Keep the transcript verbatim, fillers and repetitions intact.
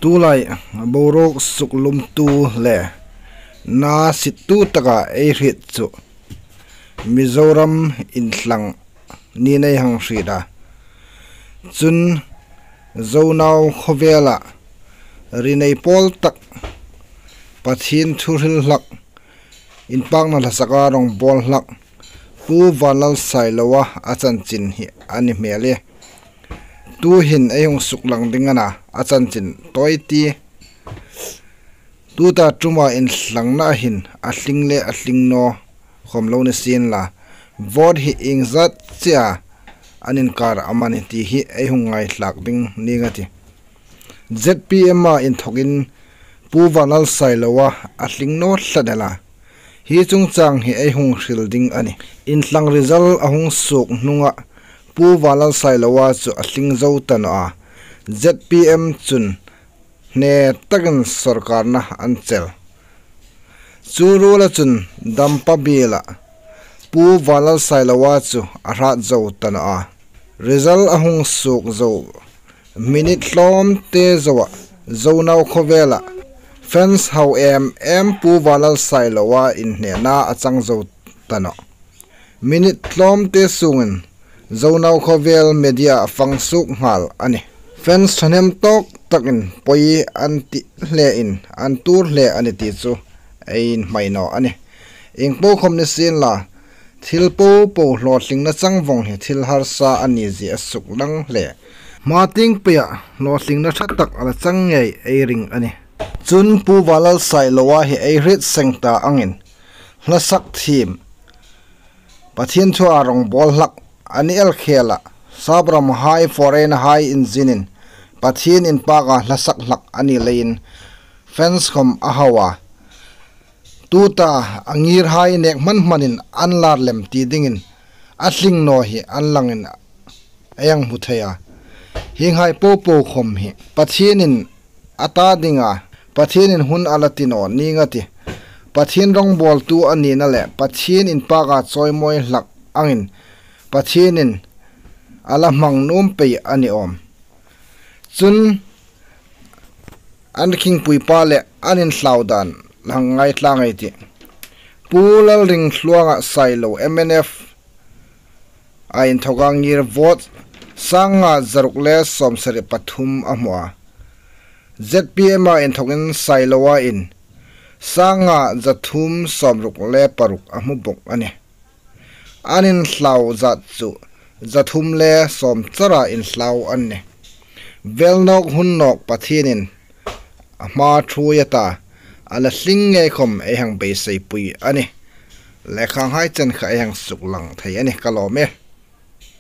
Tulai boruok suklumtu le na sittu taka ei hriet chu Mizoram inthlang ni nei hang hriet a. Chun Zonau khawvela rinei pawl tak, Pathien thuhril hlak, inpakna hlasaka rawngbawl hlak Pu Vanlalsailova a chanchin hi a ni hmel e. Tuhin ei hung suklang ding a na, a chanchin tawi ti. Tuta ṭuma inthlangna hin a tling le a tling naw khom lo ni sien la, vote hi iengzat chea an inkar am a ni ti hi ei hung ngaithlak ding ning a tih. Z P M-a inthawkin Pu Vanlalsailova a tling naw tlat el a, hi chungchang hi ei hung hril ding a nih. Inthlang result a hung suok hnunga Pu Vanlalsailova chu a tling zo ta naw a, Z P M chun hne takin sawrkarna an chel. Chu ruola chun Dampa biela Pu Vanlalsailova chu a hrat zo ta naw a. Result a hung suok zo minute tlawmte zoa Zonau khawvela fans hau em em Pu Vanlalsailova inhnena a chang zo ta naw. Minute tlawmte sungin Zonau khawvel media a fang suok nghal a nih. Fans thahnem tawk takin poi an ti hle in an tuor hle a ni ti chu ei inhmai naw a nih. Ieng po khom ni sien la, thil popo hlawtlingna chang vawng hi thil harsa a ni zie a suklang hle. Hma tieng peia hlawtlingna ṭha tak a la chang ngei ei ring a nih. Chun Pu Vanlalsailova hi ei hriet seng ta angin hlasak thiem, Pathien thua rawngbawl hlak a ni el khela, sap ramhai, foreign-hai inzinin Pathien inpaka hlasak hlak a ni leiin fans khom a hau a. Tuta a ngirhai nek hman hmanin an lar lem ti dingin a tling naw hi an langin ei hang hmu thei a. Hienghai popo khom hi Pathienin a ta dinga, Pathienin hun a la ti naw ning a tih. Pathien rawngbawltu a nina le Pathien inpaka chawimawi hlak angin Pathienin a la hmang nuom pei a ni awm. Chun an khingpuipa le an inhlau dan la hang ngaithla ngei ei tih. Pu Lalringthluanga Sailo, M N F, a inthawka ngir vote sanga zaruk le sawmsari pathum a hmu a. Z P M-a inthawkin Sailova in sanga zathum sawmruk le paruk a hmu bawk a nih. An inhlau zat chu zathum le sawmchara inhlau an nih. Vel nawk hun nawk Pathienin a hma ṭhuoi a ta, a la tling ngei khom ei hang beiseipui a nih. Lekhanghai chen kha ei hang suklang thei a nih ka lawm e.